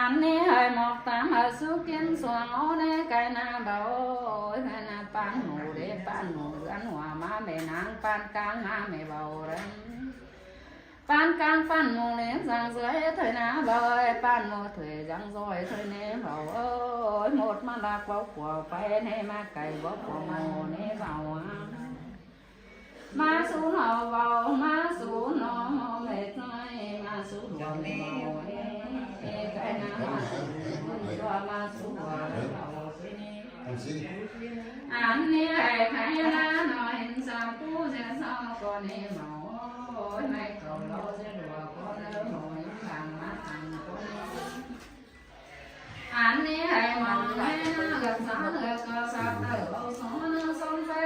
ອັນນີ້ໃຫ້ໝອກຕາມໃຫ້ສຸກິນສວງເອົາແດ່ໄກ່ນາເບົາ ໂອ້ຍ ໃຫ້ນາປານໝູເດ້ ປານໝູເຮືອນຫົວມາແມ່ນາງ ປານກາງມາແມ່ເບົາເດ້. ປານກາງປານໝູເລັກສັງເສຍເທີຍນາເບົາເອີຍ ປານໝູເຖຍຍັງຊອຍເທີຍແນ່ເບົາເອີຍ ໝົດມາລັກເບົາຂົວໄປແນ່ມາໄກ່ເບົາຂົວໝູແນ່ເບົາ ມາສູ່ເຮົາເບົາ ມາສູ່ນ້ອງເຮັດໄຮ່ ມາສູ່ດວງເຮົາເອີຍ ໄກ່ນາມາສູ່ດວງ ມາສູ່ດວງເຮົາເອີຍ. ອັນນີ້ໃຫ້ໃຜລານ້ອຍ ສາວຜູ້ເສຍສາວກໍນີ້ເມົາ ໂອ້ຍ ໃຫ້ເຂົາເລົ່າສະດວກ ກໍເລີຍໂຫຍຫຼັງມາອັນຄົນ ອັນນີ້ໃຫ້ມັນແມ່ນເຫຼືອກສາເຫຼືອກກໍສາເຕີເອົາສອນເອົາສົມໃສ່